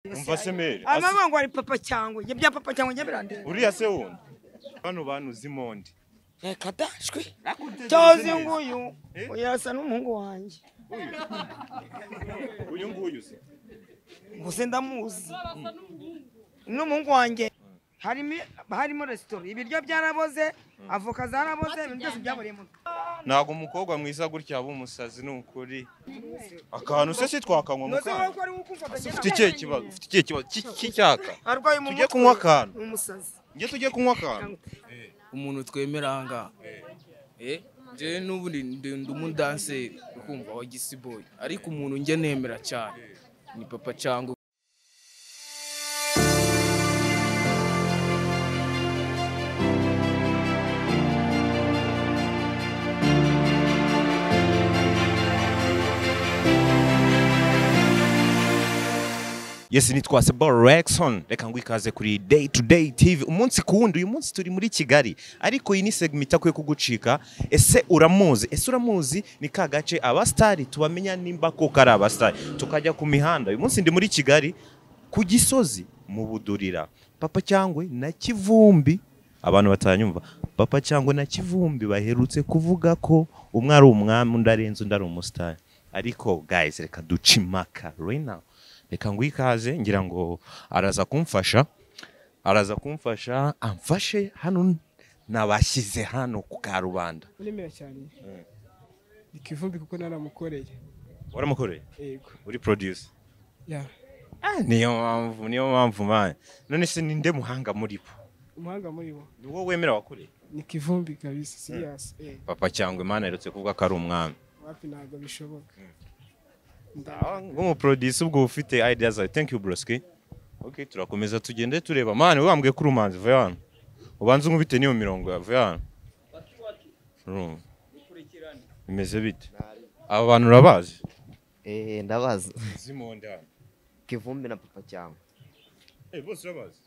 Umva se mere. Amama ngo ari papa cyangwa njye bya papa cyangwa njye birande. Uriya se wundi. Bano bantu zimondi. Reka da shwi. Cyozi nguyu. Uyasa n'umuhungu wanjye. Uyu nguyu se. Ngo ndamuzi. N'umuhungu wanjye. Harimo restaurant ibiryo byaraboze, avoka zaraboze, ibintu byose byaboreye mu. Ntago umukobwa mwiza gutya aba umusazi n'ukuri. Akantu se si twakanywa mu kantu. Ufite ikihe kibazo? Ufite ikihe kibazo? Cy'icyaka. Tujye kunywa akantu. Umusazi. Nge tujye kunywa akantu. Umuntu twemera aha. Je n'ubundi ndi umudanseri ukumva wa Gisiboy, ariko umuntu nge nemera cyane ni papa cyangwa. Yes, nitwa Sebo Rexon. Reka ngo ikaze kuri Day to Day TV. Umunsi kuwundi, uyu munsi turi muri Kigali. Ariko iyi ni segment itakwiye kugucika. Ese uramuzi? Ese uramuzi ni ka gace abastari tubamenya nimba ko kari abastari. Tukajya ku mihanda. Uyu munsi ndi muri Kigali ku Gisozi mu Budurira. Papa Cyangwe na Kivumbi, abantu batanyumva. Papa Cyangwe na Kivumbi baherutse kuvuga ko umwe ari umwami undi arenze undi ari umustar. Ariko guys, reka duce impaka right now. Reka ngo ikaze ngira ngo araza kumfasha amfashe hano nabashyize hano ku karubanda. Uremera cyane. Ni Kivumbi kuko naramukoreye. Waramukoreye? Yego. Uri producer? Yeah. Niyo mpamvu man. None se ninde muhanga muri bo? Umuhanga muri bo. Ni wowe wemera wakoreye? Ni Kivumbi kabisa, serious. Papa Cyangwe man aherutse kuvuga ko ari umwami. Wapi ntabwo bishoboka. Ngo producer ubwo ufite ideas. Thank you broski. Okay, turakomeza tugende tureba. Man wambwiye ko urumanzi vuye hano. Ubanze unkubite niyo mirongo yavuye hano. Bimeze bite? Aba bantu urabazi? Ndabazi. Zimonde hano. Kivumbi na papa cyangwa. Bose urabazi?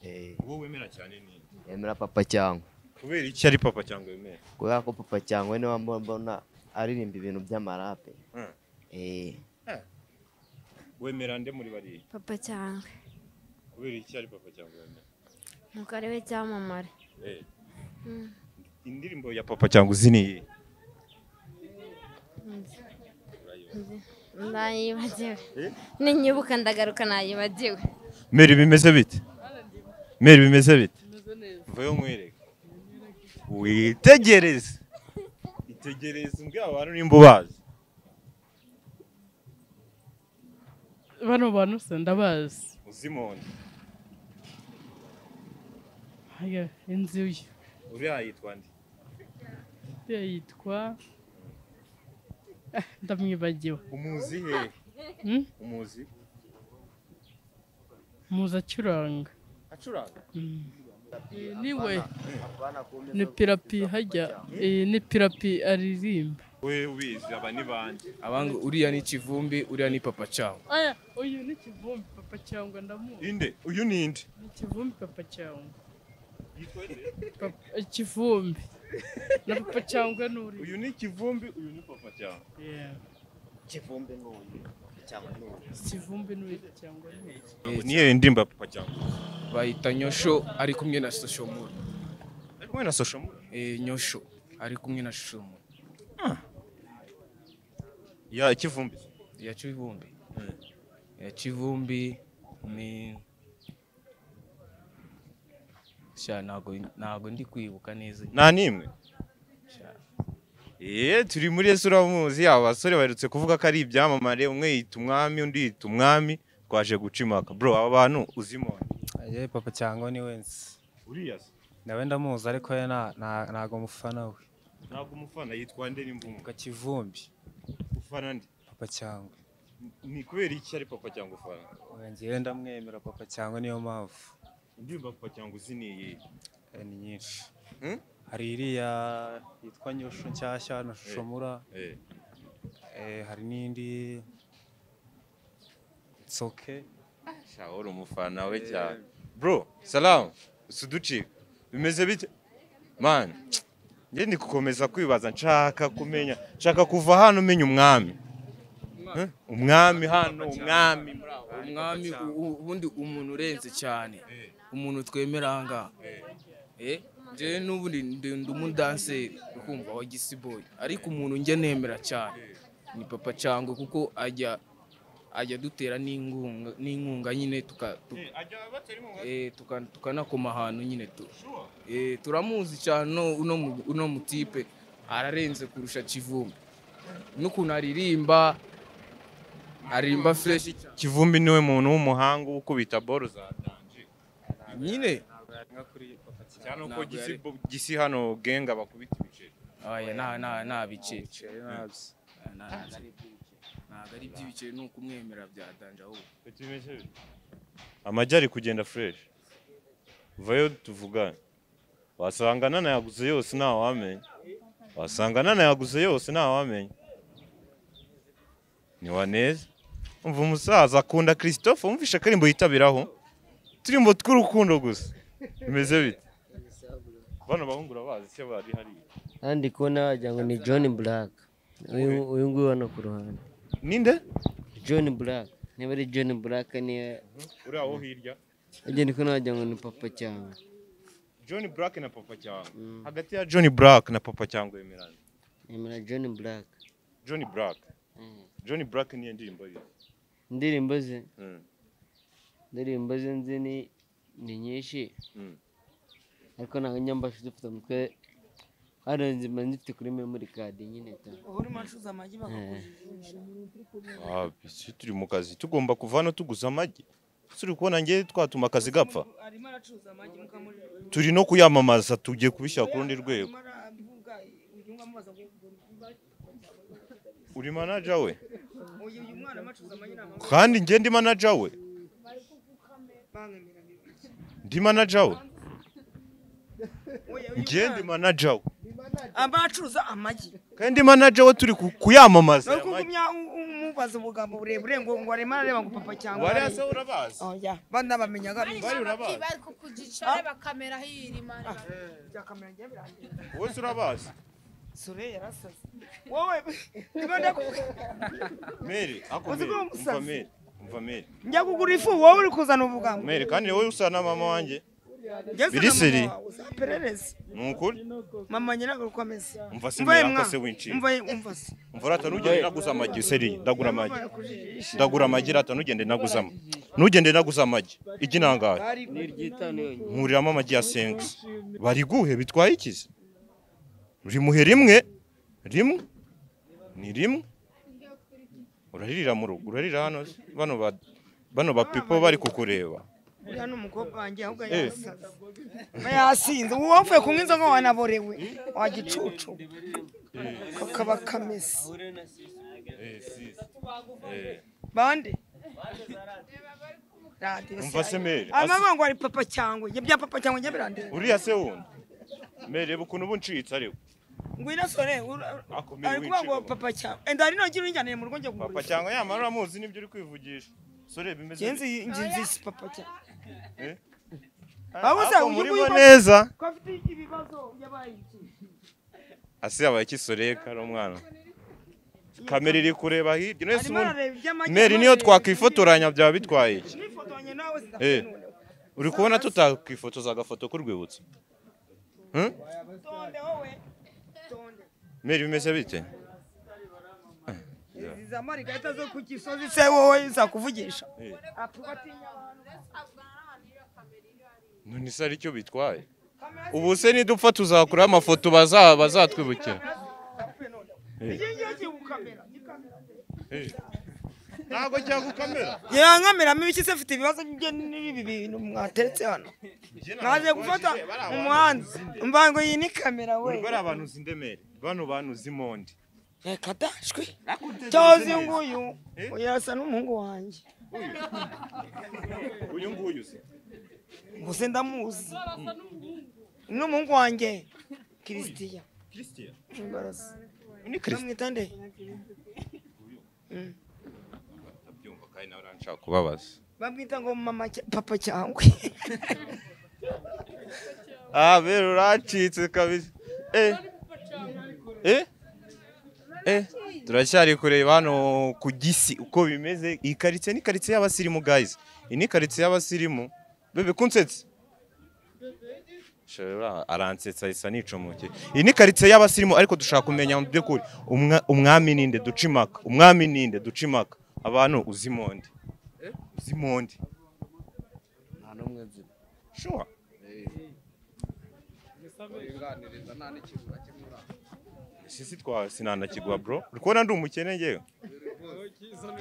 Wowe wemera cyane ni? Yemera papa cyangwa. Kubera iki ari papa cyangwa wemera? Kubera ko papa cyangwa niwe mbona aririmba ibintu by'amarape. Wemera nde muri bariya? Papa cyangwa. Kubera iki ari papa cyangwa wemera? Nuko ari we cyamamare. Indirimbo ya papa cyangwa uzi ni iyihe? Ndayibagiwe. Ninyibuka ndagaruka nayibagiwe. Meri bimeze bite? Meri bimeze bite? Mvuye nkwereke. Witegereze. Itegereze umbwira abantu nimba ubazi. Bano bantu se ndabazi. Uzimonde. Haya inzu uyu. Uriya yitwa nde? Uriya yitwa ndamwibagiwe. Umuzi he? Umuzi? Muzi acuranga. Acuranga? Niwe. Ni Pirapi hajya. Ni Pirapi aririmba. We ubizi aba ni bande. Abangu uriya ni Kivumbi, uriya ni papa cyangwa. Aya uyu ni Kivumbi papa cyangwa ndamuzi. Inde? Uyu ni inde? Ni Kivumbi papa cyangwa. Yitwa nde? Kivumbi. Na papa cyangwa nuri. Uyu ni Kivumbi, uyu ni papa cyangwa. Yeah. Kivumbi n'uyu cyangwa n'uyu. Kivumbi n'uyu cyangwa n'uyu. Niyo ndimba papa cyangwa. Bayita Nyosho ari kumwe na Soshomura. Ari kumwe na Soshomura? Nyosho ari kumwe na Soshomura. Ya Kivumbi. Ya Kivumbi. Ya Kivumbi ni sha ntago ndi kwibuka neza. Nta nimwe. Turi muri Yesu uramuzi. Abasore baherutse kuvuga ko ari ibyamamare, umwe yita umwami undi yita umwami, twaje guca impaka. Bro, aba bantu uzimo? Papa cyangwa ni wensi. Uriya se? Nawe ndamuzi ariko ye ntago mufana we. Ntago umufana yitwa nde nimba? Kivumbi. Ufana nde? Papa cyangwa. Ni kubera iki ari papa cyangwa ufana? Ngewe ndamwemera papa cyangwa niyo mpamvu. Indirimbo papa cyangwa uzi ni iyihe? Ni nyinshi. Hari iriya yitwa Nyosho nshyashya na Shoshomura. Hari n'indi Tsoke. Sha uri umufana we cyane. Bro, salam. Usuducika. Bimeze bite? Man. Nge ndi kukomeza kwibaza nshaka kumenya, nshaka kuva hano umenya umwami. Umwami hano, umwami. Umwami ubundi umuntu urenze cyane, umuntu twemera aha ngaha. Njyewe n'ubundi ndi umudanseri ukumva wa Gisiboy, ariko umuntu njya nemera cyane ni Papa Cyangwe, kuko ajya dutera n'inkunga nyine tukanakoma ahantu nyine tu. Turamuzi cyane uno mutipe ararenze kurusha Kivumbi, n'ukuntu aririmba fresh. Kivumbi niwe muntu w'umuhanga ukubita ball za danje nyine cyane uko gisi hano genga bakubita ibiceri. Oya nta biceri, ntabwo ari iby'ibiceri, ni ukumwemera bya danje ahubwo. Amajyi ari kugenda fresh, vayo tuvugane. Wasanga nanayaguze yose ntawamenya, wasanga nanayaguze yose ntawamenya. Ni waneza. Umva umusaza akunda Christophe, umvisha karimbo yitabiraho turimbo tw'urukundo gusa. Bimeze bite? Bano bahungu urabazi se bari hariya? Kandi kubona wagira ngo ni John Black. Uyu nguyu hano ku ruhande. Ninde? John Black. Niba ari John Black ni uri aho hirya. Agenda kubona wagira ngo ni Papa Cyangwe. John Black na Papa Cyangwe. Hagati ya John Black na Papa Cyangwe yemerana. Yemera John Black. John Black. John Black ni indirimbo ye. Indirimbo ze? Indirimbo ze nzi ni nyinshi. Ariko ntabwo nyambasha dufite umutwe hano nzima nzifite kuri memory card nyine ta. Uhora umacuza amagi bakakujijisha. Turi mu kazi tugomba kuva hano tuguza amagi. Turi kubona nge twatuma akazi gapfa. Arimo aracuza amagi mukamuri. Turi no kuyamamaza tugiye kubishyira ku rundi rwego. Uri manager we? Uyu mwana amacuza amagi nta. Kandi nge ndi manager we. Ndi manager we. Nge ndi manager we. Abacuruza amagi. Kandi manager we turi kuyamamaza. No kugumya umubaza ubugambo burebure ngo arema areba ngo Papa Cyangwe. Wari ase urabazi? Oya, banda bamenyaga. Bari urabazi. Bari kukujicara bakamera hiri mara. Bya kamera ngiye birangiye. Wowe urabazi? Sore yarasaze. Wowe niba ndakubwira. Mary, ako Mary. Umva Mary. Njya kugura ifu wowe uri kuzana ubugambo. Mary kandi wowe usa na mama wanjye. Biriseri. Uzaperereza. Nukuri? Mama nyina uko ameze. Umva se mera se winci. Umva se. Umva rata nugende naguza amagi seri ndagura amagi. Ndagura amagi rata nugende naguza amagi. Nugende naguza amagi. Igi nangahe? Nkuriramo amagi ya 5. Bari guhe bitwaye ikize? Rimuhe rimwe. Rimwe. Ni rimwe. Urarira mu rugo, urarira hano bano ba people bari kukureba. Uriya ni umukobwa wanjye ahubwo yasaze. Yasinze. Uwo wapfuye kunywa inzoga wanaborewe. Wa gicucu. Kakaba kameze. Bande. Umva se Mary. Amama ngo ari Papa Cyangwe. Ibya Papa Cyangwe njye birandeba. Uriya se wundi. Mary reba ukuntu ubu ncitse ariko. Ngwino sore ari kuvuga ngo Papa Cyangwe. Enda ari no gira unjyane mu rugo njye kugura. Papa Cyangwe yamara uramuzi nibyo uri kwivugisha. Sore bimeze. Ngenzi ngenzi Papa Cyangwe. Aho muri neza. Ko afite ibibazo yabaye iki? Ase yabaye iki sore kari umwana. Kamera iri kureba hirya. Nese Mary niyo twakwifotoranya byaba bitwaye iki? Nifotoranye nawe zidafite. Uri kubona tutakwifotoza agafoto k'urwibutso? Tonde wowe. Tonde. Mary bimeze bite? Zizamara igahita zo ku gisozi se wowe zakuvugisha. None se ari cyo bitwaye? Ubu se nidupfa tuzakura amafoto bazatwibukira. Ntabwo cyagukamera. Yankameramo ibiki se mfite ibibazo bye n'ibi bintu mwateretse hano. Mwaje gufata umuhanda. Mbango iyi ni kamera we. Bari abantu zindemere. Bano bantu zimondi. Reka da shwi. Cyozi nguyu. Uyu asa n'umuhungu wanjye. Uyu nguyu se. Ngo ndamuzi. N'umuhungu wanjye. Christian. Christian. Ni Christian. Mwitande. Ndabyumva kandi nawe uranshaka kubabaza. Bamwita ngo mama Papa Cyangwe. Ah, bero uracitse kabisa. Turacyari kureba hano ku Gisi uko bimeze. Iyi karitsiye ni karitsiye y'abasirimu guys. Iyi ni karitsiye y'abasirimu. Bebe kunsetse. Shobora aransetsa isa nicomoke. Iyi ni karitsiye y'abasirimu ariko dushaka kumenya mu by'ukuri umwami ninde duca impaka. Umwami ninde duca impaka. Abantu uzimonde. Uzimonde. Nta n'umwe nzi. Sure. Sisi twa sinanakigwa bro. Uri kubona ndi umukene ngewe?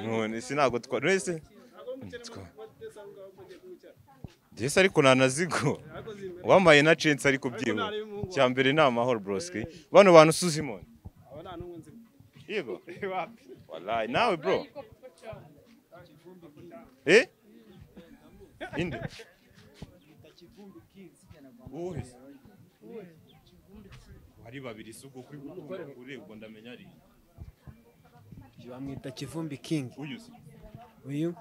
None sinago twa wese. Jese ariko nanazigo. Wambaye na chance ariko byiwe. Cyambere ni amahoro broski. Bano bantu suzimone. Yego. Wallahi nawe bro. Eh? Inde. Uhe. Hari babiri sugo kuri kure ubwo ndamenya ari. Bamwita Kivumbi King. Uyu se. Uyu?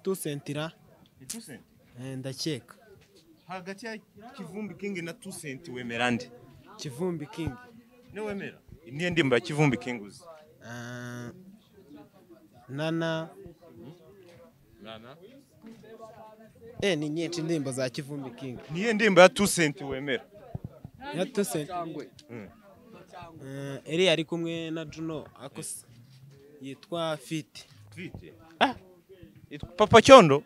Tusentira. Ni Tusent? Ndakeka. Hagati ya Kivumbi King na Tusent wemera nde? Kivumbi King. Ne wemera? Niye ndimba ya Kivumbi King uzi? Nana. Nana. Ni nyinshi ndimba za Kivumbi King. Niye ndimba ya Tusent wemera? Ya Tusent. Eri ari kumwe na Juno akose yitwa Fit. Fit. Ah. Papa Cyondo?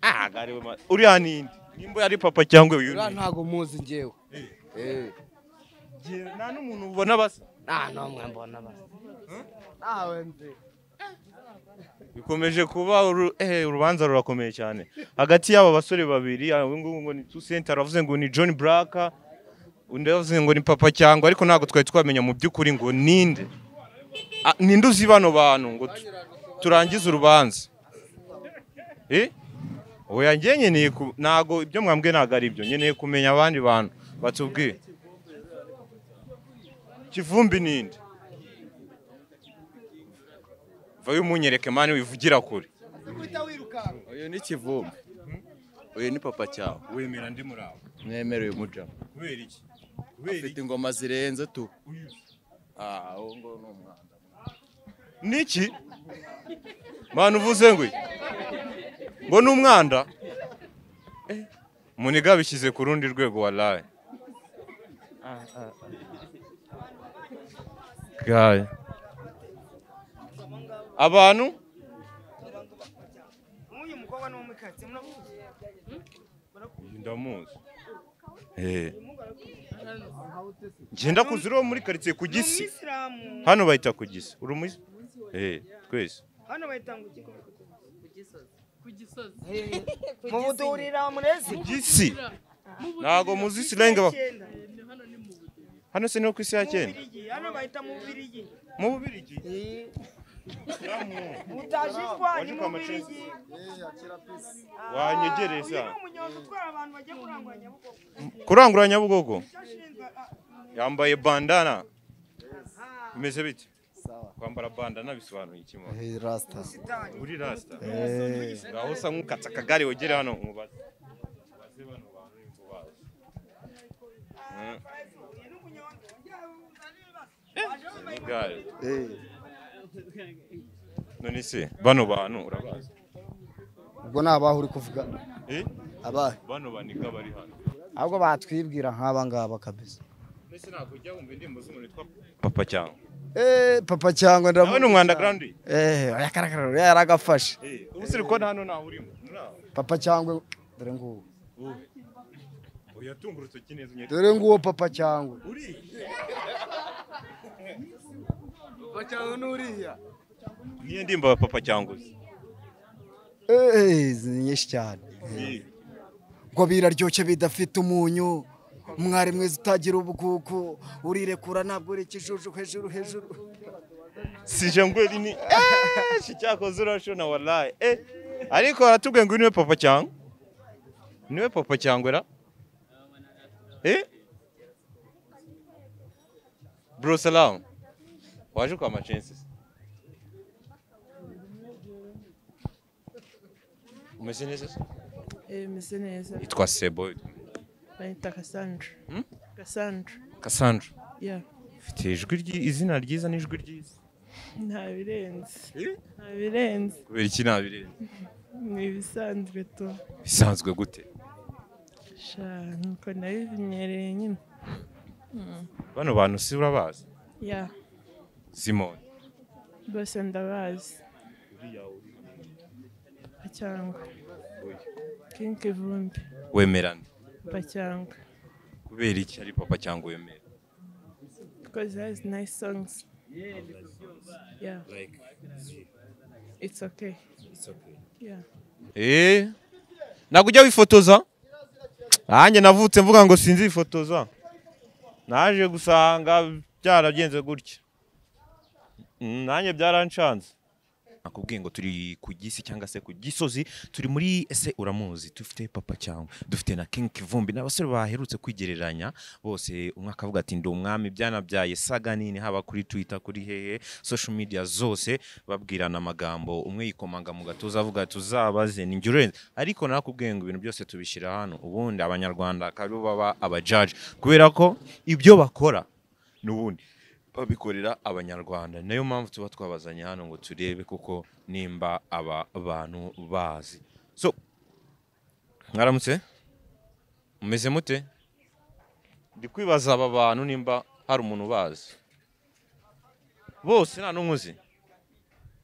Ah, gari we uriya ninde? Nimba yari Papa cyangwa uyu. Uriya ntago muzi ngewe. Nta n'umuntu ubona basa. Nta n'umwe mbona basa. Nawe nzi. Bikomeje kuba urubanza rurakomeye cyane. Hagati y'aba basore babiri, uyu ngo ni Tusent aravuze ngo ni John Black, undi yavuze ngo ni Papa cyangwa ariko ntago twari twamenya mu by'ukuri ngo ninde. Ninde uzi bano bantu ngo turangize urubanza. Oya ngiye nkeneye ntago ibyo mwambwe ntago ari ibyo nkeneye kumenya abandi bantu batubwiye. Kivumbi ninde? Vayo munyereke mani wivugira kure. Uyu ni Kivumbi. Uyu ni Papa cyawe. Wemera ndi muraho. Mwemera uyu mujama. Kubera iki? Afite ingoma zirenze tu. Ah, uwo ngo ni umwanda. Niki? Manu uvuze ngo ngo ni umwanda? Muniga bishyize ku rundi rwego wallahi. Guy. Abantu uyu mukobwa ni umukatsi muramuzi? Ndamuzi. Ngenda kuzira muri quartier ku Gisi. Hano bayita ku Gisi. Uri umuzi? Twese. Hano bayita ngo ku Gisozi. Mu budurira murezi. Gisi. Nago muzi silenga ba. Hano se no ku isi ya cyenda. Hano bayita mu Bubirigi. Mu Bubirigi? Utajishwa ni mu Bubirigi. Wanyegereza. Kurangura Nyabugogo. Kurangura Nyabugogo. Yambaye bandana. Bimeze bite? Kwambara bandana bisobanuye iki mo? Rasta. Uri rasta. Ngaho usa nk'ukatsa akagare wegere hano nkubaze. Baze bano bantu imvubaze. Igare. None se bano bantu urabazi? Ubwo nabaho uri kuvuga. Abahe? Bano banika bari hano. Ahubwo batwibwira nk'aba ngaba kabisa. Nese ntabwo ujya wumva indirimbo z'umuntu witwa Papa cyangwa? Papa cyangwa ndamu. Nawe ni umwanda ground? Yakarakara yaragafashe. Ubu siri ko hano naho urimo. Papa cyangwa dore nguwo. Oya tunga urutoki neza unyereke. Dore nguwo Papa cyangwa. Uri? Papa cyangwa nuriya. Niye ndimba Papa cyangwa uzi? Ni nyinshi cyane. Ngo biraryoshye bidafite umunyu. Mwari mwiza utagira ubukuku urirekura ntabwo uri ikijuju hejuru hejuru. Sije ngweri ni cyakoze urashona wallahi. Ariko aratubwiye ngo niwe Papa cyangwa? Niwe Papa cyangwa ra? Bro salam. Waje kwa machenses. Umeze neza? Meze neza. Yitwa Sebo. Bayita Cassandra. Cassandra. Cassandra. Yeah. Ufite ijwi izina ryiza n'ijwi ryiza. Nta birenze. Nta birenze. Kubera iki nta birenze? Ni ibisanzwe tu. Bisanzwe gute? Sha, nuko nabimenyereye nyine. Bano bantu si urabazi? Yeah. Simon. Bose ndabazi. Pacyangwe. King Kivumbi. Wemera nde? Pacyangwe. Kubera iki ari Papa Cyangwe wemera? Because he has nice songs. Yeah. Like it's okay. It's okay. Yeah. Ntabwo ujya wifotoza? Nanjye navutse mvuga ngo sinzifotoza. Naje gusanga byaragenze gutya. Nanjye byarancanze. Nakubwiye ngo turi ku gisi cyangwa se ku Gisozi, turi muri ese uramuzi, dufite Papa Cyangwe, dufite na King Kivumbi, n'abasore baherutse kwigereranya bose, umwe akavuga ati ndi umwami, byanabyaye saga nini haba kuri Twitter, kuri hehe, social media zose babwirana amagambo, umwe yikomanga mu gatuza avuga ati uzabaze ni njye urenze. Ariko nakubwiye ngo ibintu byose tubishyira hano, ubundi abanyarwanda akaba baba aba judge kubera ko ibyo bakora n'ubundi babikorera abanyarwanda. Nayo mpamvu tuba twabazanye hano ngo turebe kuko nimba aba bantu bazi. So mwaramutse, mumeze mute? Ndi kwibaza aba bantu nimba hari umuntu bazi bose. Nta n'umwe uzi?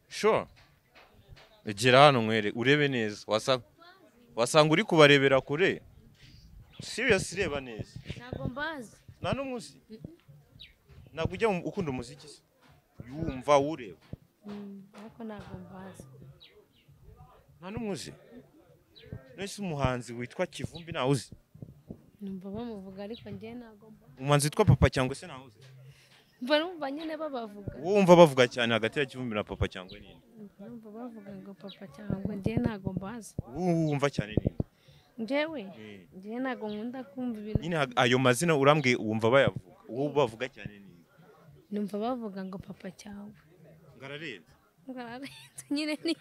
Sure, egera hano nkwere urebe neza, wasanga uri kubarebera kure. Serious, reba neza. Ntabwo mbazi. Nta n'umwe uzi? Ntabwo ujya ukunda umuziki se? Yumva ureba. Ariko ntabwo mbazi. Nta n'umwe uzi? Nese umuhanzi witwa Kivumbi ntawe uzi? Numva bamuvuga ariko njye ntabwo mbazi. Umuhanzi witwa Papa Cyangwe se ntawe uzi? Mba numva nyine babavuga. Wumva bavuga cyane hagati ya Kivumbi na Papa Cyangwe ninde? Numva bavuga ngo Papa Cyangwe, njye ntabwo mbazi. Wumva cyane ninde? Njyewe? Njye ntabwo nkunda kumva ibintu. Nyine ayo mazina urambwiye wumva bayavuga. Uwo bavuga cyane ninde? Numva bavuga ngo Papa Cyangwe. Ngararenze. Ngararenze nyine ni.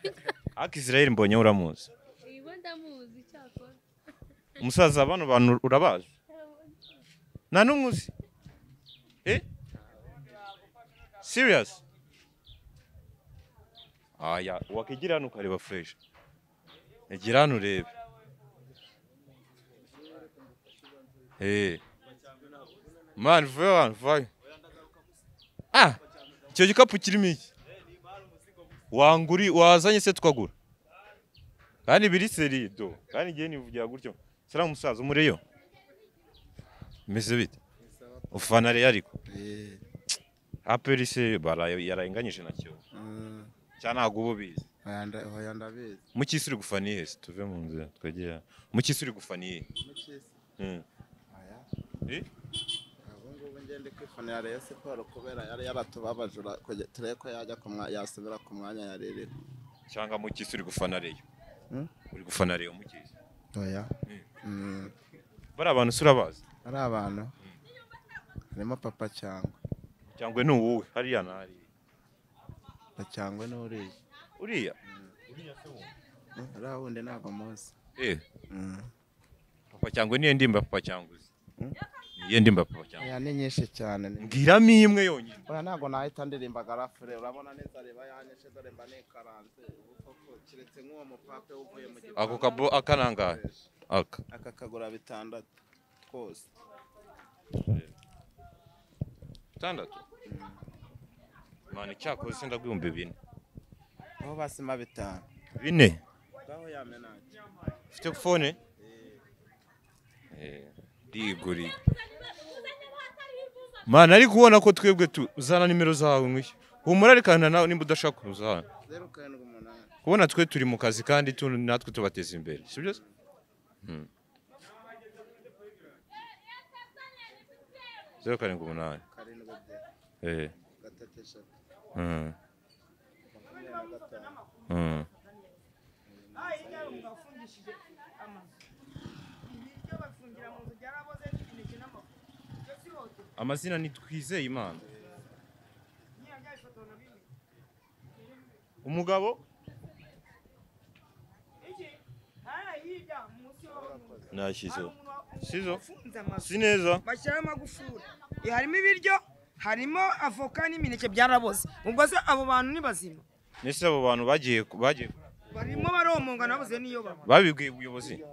Ariko Israel Mbonye uramuzi? Ibo ndamuzi cyakora. Umusaza bano bantu urabazi? Nta n'umwe uzi? Serious? Aya, wakigira hano ukareba fresh. Egira hano urebe. Man, vuba vuba. Ah, icyo gikapu kirimo iki? Wanguri wazanye se tukagura. Kandi biri serido. Kandi ngiye nivugira gutyo. Sara umusaza umureyo. Meze bite? Ufana Real ariko. APR se yarayinganyije na cyo. Cyane ntabwo ubo bizi. Oya ndabizi. Mu cyisi uri gufana iye tuve mu nzira twegera. Mu cyisi uri gufana iye. Mu cyisi. Oya. Ngende kwifanira Rayon Sport kubera yari yaratubabaje turebe ko yajya yasubira ku mwanya yarerera. Cyangwa mu cyisi uri gufana Rayon? Uri gufana Rayon mu cyisi? Oya. Bari abantu sura bazi? Ari abantu. Harimo Papa Cyangwe. Cyangwe ni uwuwe hariya na hariya. Papa Cyangwe ni uriya. Uriya? Uriya se wundi? Uriya wundi ntabwo muzi. Papa Cyangwe niyo ndimba Papa Cyangwe uzi? Niyo ndimba Papa Cyangwe. Oya ni nyinshi cyane. Mbwiramo imwe yonyine. Oya ntabwo nahita ndirimba garafure, urabona neza reba yanyishe dore mba nikaranze. Ubu koko kiretse nk'uwo mupape uvuye mu gipangu. Ako kabo akanangahe? Aka. Aka kagura 6 twose. 6? Mani cyakoze ndagwumva 4. Aho basima 5. 4? Ngaho yamenaje. Ufite phone? Ndiguri. Mana ari kubona ko twebwe tuzana nimero zawe nkwiye. Humura rikana nawe nimba udashaka kuzana. 078. Kubona twe turi mu kazi kandi natwe tubateza imbere. Sibyo? 078. 7. 3. 3. Amazina ni Twizeye Imana. Umugabo Nashyizeho. Sizo? Si neza. Bashyiraho amagufuri. Harimo ibiryo, harimo avoka n'imineke byaraboze. Ubwo se abo bantu ni bazima? Nese abo bantu bagiye barimo baromonga nabuze niyo baba. Babibwiye ubuyobozi.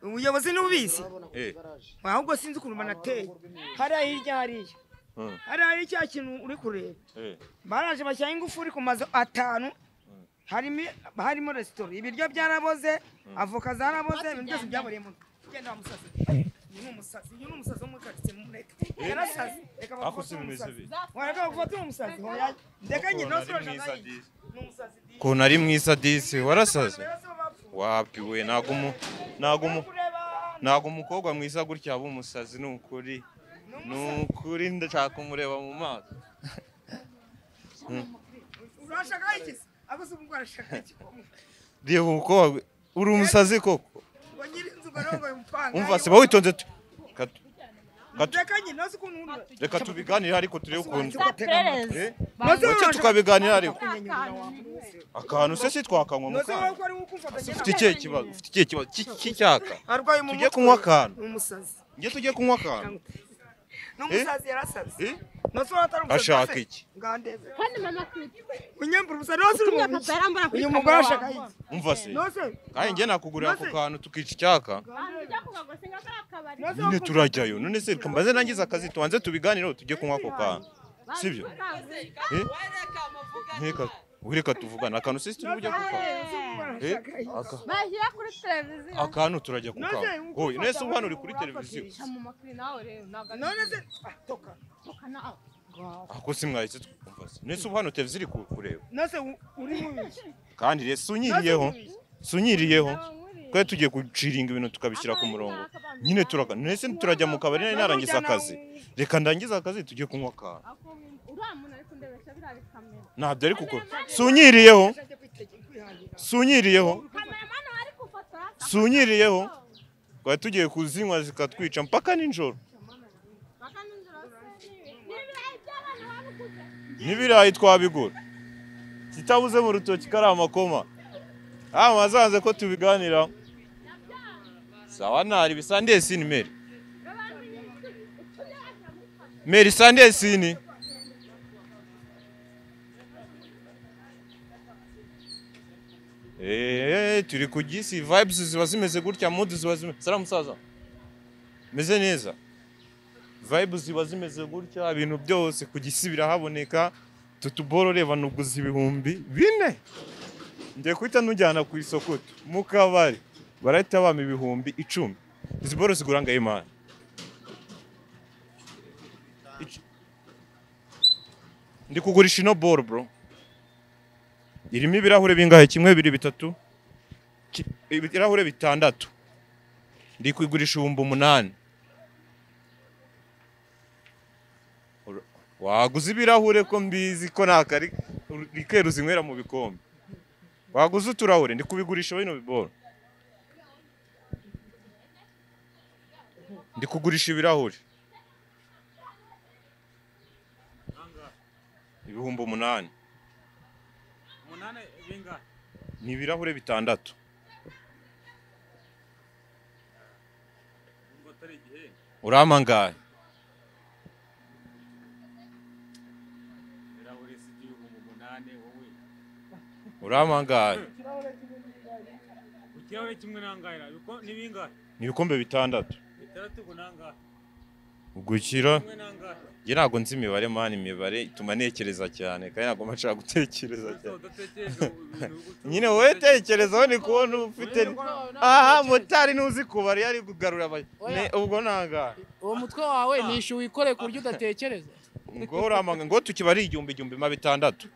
Ubuyobozi n'ubizi. Ahubwo sinzi ukuntu banateye. Hariya hirya hariya. Hariya cya kintu uri kureba. Baraje bashyiraho ingufuri ku mazu 5. Harimo resitora. Ibiryo byaraboze, avoka zaraboze, ibintu byose byaboreyemo. Genda musazi. Ni umusazi, ni umusazi wo muri quartier mureke. Yarasaze. Reka bagufate umusazi. Reka bagufate umusazi. Ndeka nyine no sura jana. Ko nari mwiza disi warasaze. Wapi we nago umukobwa mwiza gutya aba umusazi nukuri. Nukuri ndashaka kumureba mu maso. Urashaka iki? Abo se ubwo arashaka iki? Reba umukobwa uri umusazi koko. Umva se bawitonze reka tubiganire ariko turebe ukuntu tukabiganira ariko akantu se si twakanywa mu kantu. Ufite ikihe kibazo? Ufite ikihe kibazo cy'icyaka? Tujye kunywa akantu. Njye tujye kunywa akantu. N'umusazi yarasaze. Ashaka iki? Umva se. Kandi njye nakugurira ako kantu tukica icyaka. Nyine turajyayo. None se reka mbaze nangize akazi tubanze tubiganireho tujye kunywa ako kantu. Sibyo? Reka reka tuvugana akantu se turi bujya kuka. Bashyira kuri televiziyo. Akantu turajya kuka. Oye, nese ubu hano uri kuri televiziyo. None se toka. Ako si mwahise twumva se. Nese ubu hano televiziyo iri kureba. Nese uri mubi. Kandi rero sunyiriyeho. Sunyiriyeho. Twari tugiye guciringa ibintu tukabishyira ku murongo. Nyine turaka. Nese turajya mu kabari nari narangiza akazi. Reka ndangize akazi tujye kunywa akantu. Ntabyo ari kuko sunyiriyeho. Sunyiriyeho. Sunyiriyeho. Twari tugiye kuzinywa zikatwica mpaka nijoro. N'ibirayi twabigura. Kitabuze mu rutoki kari amakoma. Mazanze ko tubiganira. Sawa nari bisande sini meri. Meri sande sini. Turi ku gisi vibes ziba zimeze gutya, mood ziba zimeze. Salamu musaza. Meze neza. Vibes ziba zimeze gutya, ibintu byose ku gisi birahaboneka. Tutuboro reba nuguza 4000. Ngiye kwita nujyana ku isoko mu kabari barahita bama 10,000. Izi boro zigura ngahe man? Ndi kugurisha ino boro bro. Irimo ibirahure bingahe? 1 2 3 ibirahure 6. Ndi kugurisha 8,000. Waguze ibirahure ko mbizi ko nakari rikeru zinywera mu bikombe. Waguze uturahure ndi kubigurisha bino biboro. Ndi kugurisha ibirahure 8,000. Ni ibirahure 6. Uramangaye. Uramangaye. Ni ibikombe 6. Ugukira. Nge ntabwo nzi imibare man, imibare ituma ntekereza cyane kandi ntabwo nshaka gutekereza cyane. Nyine wowe tekerezaho ni kubona ufite aha motari ntuzi kubara yari kugarura ubwo nanga. Uwo mutwe wawe nishu wikore ku buryo udatekereza. Ngo uramanga ngo tukibari 1000 6,000.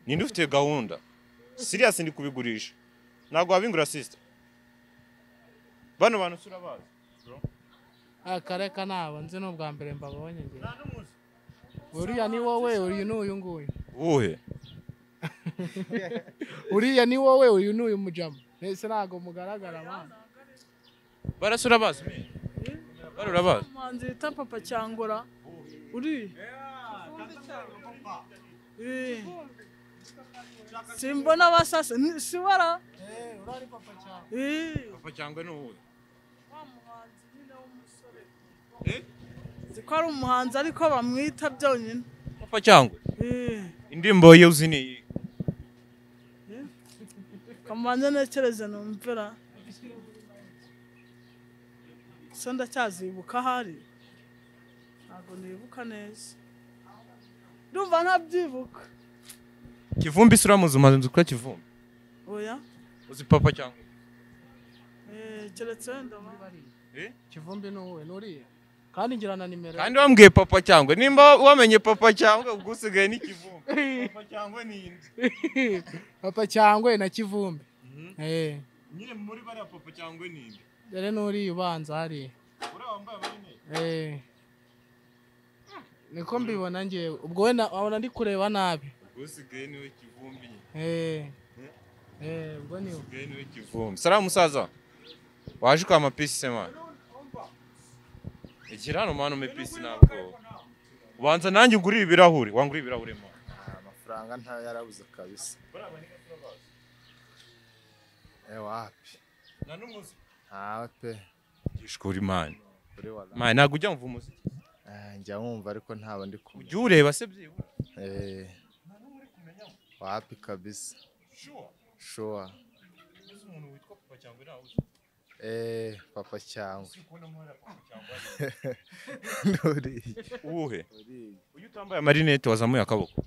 Ninde ufite gahunda? Serious ndi kubigurisha. Ntabwo wabingura sister. Bano bantu surabazi. Akareka nabo nzi n'ubwa mbere mbabonye nge. Uriya ni wowe, uyu n'uyu nguyu. Uhe? Uriya ni wowe, uyu n'uyu mujama. Nese ntago mugaragara mwana. Barasura bazi. Barura bazi. Umuhanzi bita Papa Cyangura. Uri? Simbona basasa si wara. Urari Papa Cyangwe. Papa Cyangwe ni uwuhe? Wa muhanzi nyine w'umusore. Ziko ari umuhanzi ariko bamwita byonyine. Papa Cyangwe? Indirimbo ye uzi ni iyi? Kamanze ntekereze numvira. So ndacyazibuka ahari. Ntabwo nibuka neza. Ndumva ntabyibuka. Kivumbi se uramuzi? Umuhanzi witwa Kivumbi? Oya. Uzi Papa Cyangwe? Keretse wenda. Kivumbi ni uwuhe? Nuriye? Kandi ngira na nimero. Kandi wambwiye Papa Cyangwe. Nimba wamenye Papa Cyangwe ubwo usigaye ni Kivumbi. Papa Cyangwe ni inde? Papa Cyangwe na Kivumbi. Nyine muri bariya Papa Cyangwe ni inde? Dore nuriye ubanza hariya. Uriya wambaye amarinete? Niko mbibona ngewe. Ubwo wenda wabona ndi kureba nabi. Ubwo usigaye niwe Kivumbi nyine. Ubwo niwe. Usigaye niwe Kivumbi. Salamu musaza. Waje kwa mapisi se man? Igira hano mwana umepisi ntabwo. Ubanza nanjye ugurira ibirahuri, wangurira ibirahuri mwana. Amafaranga ntayo yarabuze kabisa. Wapi? Na numuzi. Ntawe pe. Gishkuri man. Man ntabwo ujya mva umuziki. Njya wumva ariko ntaba ndi kumenya. Ujya ureba se byibura? Wapi kabisa. Sure. Sure. Umuntu witwa Papa Cyangwe nawe uzi? Papa Cyangwe. Uwuhe? Uyu utambaye amarinete wazamuye akaboko.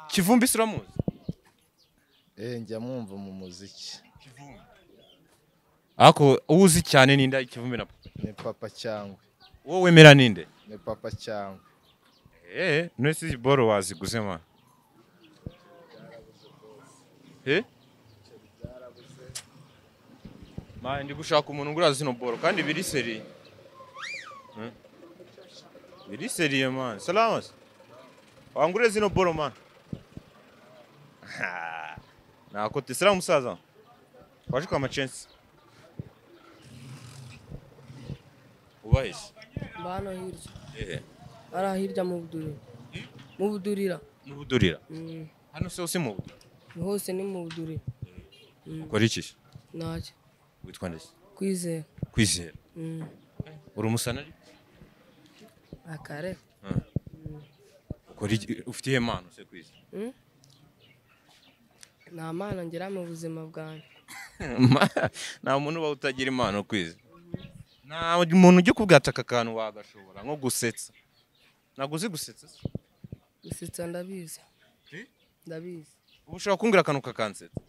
Kivumbi se uramuzi? Njya mwumva mu muziki. Kivumbi. Ako uzi cyane ninde? Kivumbi na Papa? Ni Papa Cyangwe. Wowe wemera ninde? Ni Papa Cyangwe. None se boro waziguze man? Ma ndi gushaka umuntu ngura zino boro kandi biri seri. Biri seri man. Salamas. Wangure zino boro man. Nako tesera musaza. Waje kwa machensi. Ubahise. Bano hirya. Ara hirya mu Budurira. Mu Budurira. Mu Budurira. Hano se hose mu Budurira. Hose ni mu Budurira. Ukora iki? Ntacyo. Witwa nde? Kwizera. Kwizera. Uri umusanari? Akare. Ukora iki? Ufite impano se Kwizera? Nta mpano ngira mu buzima bwanjye. Nta muntu uba utagira impano Kwizera. Nta muntu ujya kubwataka akantu wagashobora nko gusetsa. Ntabwo uzi gusetsa? Gusetsa ndabizi. Ndabizi. Ubu ushobora kumbwira akantu kakansetsa?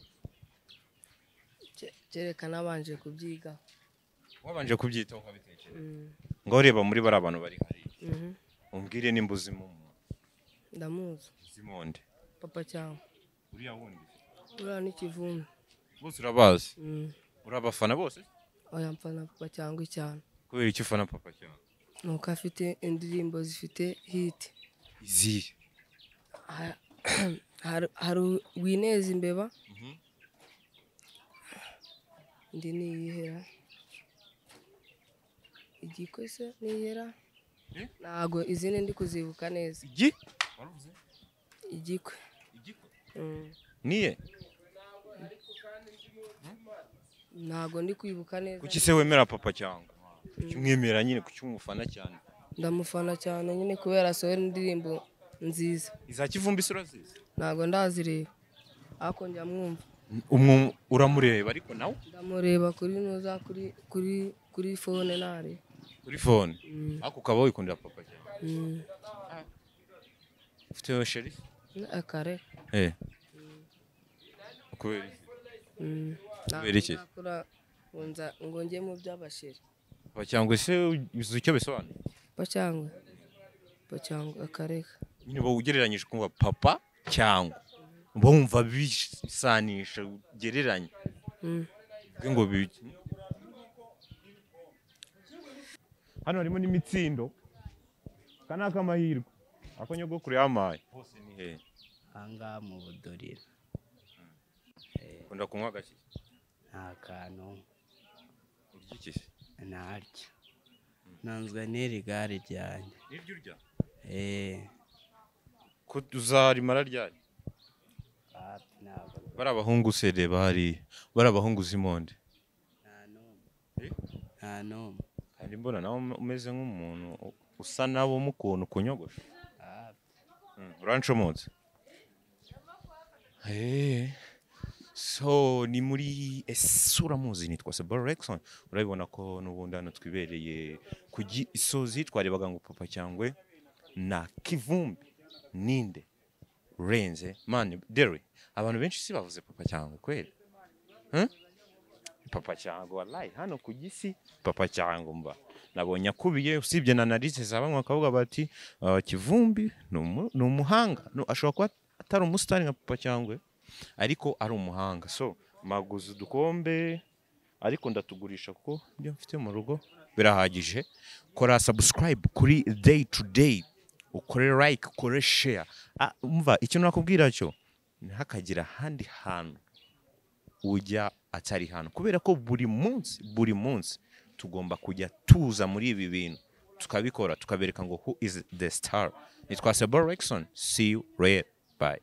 Kereka nabanje kubyiga. Wabanje kubyitaho ukabitekereza? Ngaho reba muri bari abantu bari hariya. Umbwire nimba uzimo umuntu. Ndamuzi. Uzimo nde? Papa Cyangwe. Uriya wundi? Uriya ni Kivumbi. Bose urabazi? Urabafana bose? Oya, mfana Papa Cyangwe cyane. Kubera iki ufana Papa Cyangwe? Nuko afite indirimbo zifite hit. Izihe? Hari Wineza imbeba. Indi ni iyihera. Igikwe se niyihera? Ntago izindi ndi kuzibuka neza. Igi? Igikwe. Igikwe? Niye? Ntago ndi kwibuka neza. Kuki se wemera Papa Cyangwe? Kuki umwemera nyine, kuki umufana cyane? Ndamufana cyane nyine kubera asohora indirimbo nziza. Iza Kivumbi se urazizi? Ntago ndazireba. Ariko njya mwumva. Uramureba ariko nawe? Ndamureba kuri noza kuri phone nare. Kuri phone? Ariko ukaba wikundira Papa Cyangwe? Ufite sheri? Akare. Kubera iki? Kubera iki? Ngo njye mu by'abasheri. Papa Cyangwe se uzi icyo bisobanuye? Papa Cyangwe. Papa Cyangwe akareka. Nyine uba ugereranyije kumva Papa Cyangwe. Uba wumva bisanisha ugereranye. Ngo hano harimo n'imitsindo. Aka ni akamahirwe. Ako nyogokuru yampaye. Hose ni hehe? Aha mu Budurira. Ukunda kunywa gake? Nta kantu. Urya iki se? Ntarya. Nanzwe n'iri gare ryanjye. Niryo urya? Eh. Ko uzarimara ryari? Bari abahungu se, reba hari bari abahungu zimonde. Nta n'umwe. Kandi mbona nawe umeze nk'umuntu usa nabo mu kuntu kunyogosha. Urancomotse. So ni muri Ese Uramuzi, nitwa Sebo Rexon. Urabibona ko n'ubundi hano twibereye ku Gisozi, twarebaga ngo Papa Cyangwe na Kivumbi ninde renze man. Dere abantu benshi si bavuze Papa Cyangwe kweli. Papa Cyangwe wallahi hano ku gisi Papa Cyangwe mba nabonye akubiye, usibye na analyse za bamwe bakavuga bati Kivumbi ni umuhanga, no, ashobora kuba atari umusitari nka Papa Cyangwe ariko ari umuhanga. So maguze udukombe ariko ndatugurisha kuko ibyo mfite mu rugo birahagije. Kora subscribe kuri Day to Day, ukore like, ukore share. Umva icyo nakubwira cyo, ntihakagira ahandi hantu ujya atari hano, kubera ko buri munsi buri munsi tugomba kujya tuza muri ibi bintu tukabikora, tukabereka ngo who is the star. Nitwa Sebo Rexon, see you later, bye.